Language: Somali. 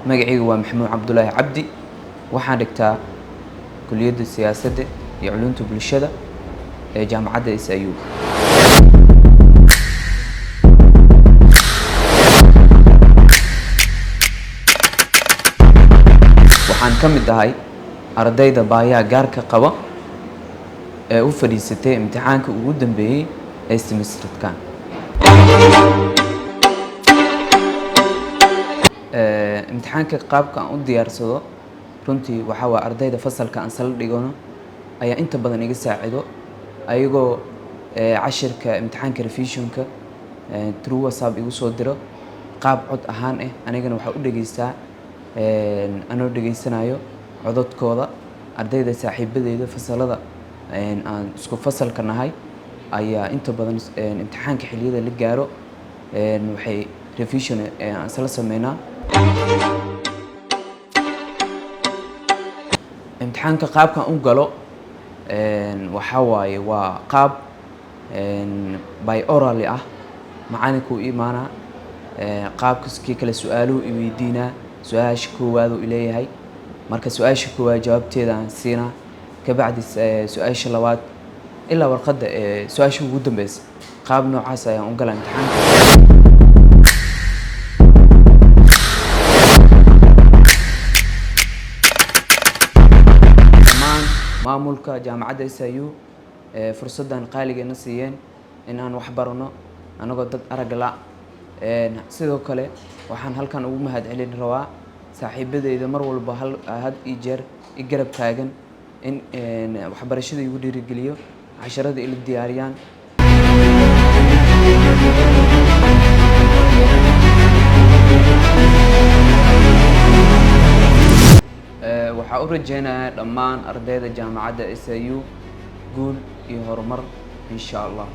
Magacayga waa Maxamuud Cabdulaahi Cabdi. Waxaan dhigtaa Kuliyadda Siyaasadda iyo Culuumta Bulshada ee Jaamacadda SIU. Waxaan ka mid ahay ardayda baahiyaha gaarka qaba ee u fadhiisatay imtixaanka ugu dambeeyey ee semesterkan. Imtixaanka qaabka aan u diyaarsado runtii waxaa waa ardayda fasalka aan sala dhigano ayaa inta badan iga saacido, ayagoo cashirka imtixaanka revisionka through WhatsApp igu soo diro qaab cod ahaan ah. Anigana waxaa u dhegeystaa, anoo dhegeysanayo codadkooda, ardayda saaxiibadeyda fasalada aan isku fasalka nahay ayaa inta badan imtixaanka xilliyada la gaaro waxay revision aan isla sameynaa. Imtixaanka qaabkan u galo waxaa waaye waa qaab by orally ah. Macalinkuu i imaanaa, qaabka kii kale su-aaluhu i weydiinaa. Su-aasha koowaad uu ileeyahay, marka su-aasha koowaad jawaabteeda aan siinaa, kabacdi su-aasha labaad, ilaa warqadda su-aasha ugu dambeysa. Qaab noocaas ayaan u galaa imtixaanka. Dhammaan maamulka Jaamacadda SIU fursaddan qaaligeena siiyeen in aan wax barano anagoo dad arag la. Sidoo kale waxaan halkan ugu mahadcelin rabaa saaxiibadeyda mar walba hal had iyo jeer i garab taagan in waxbarashada igu dhiirigeliyo, casharada ila diyaariyaan. Waxaa u rajeynayaa dhammaan ardayda Jaamacadda SIU guul iyo horumar, insha Allah.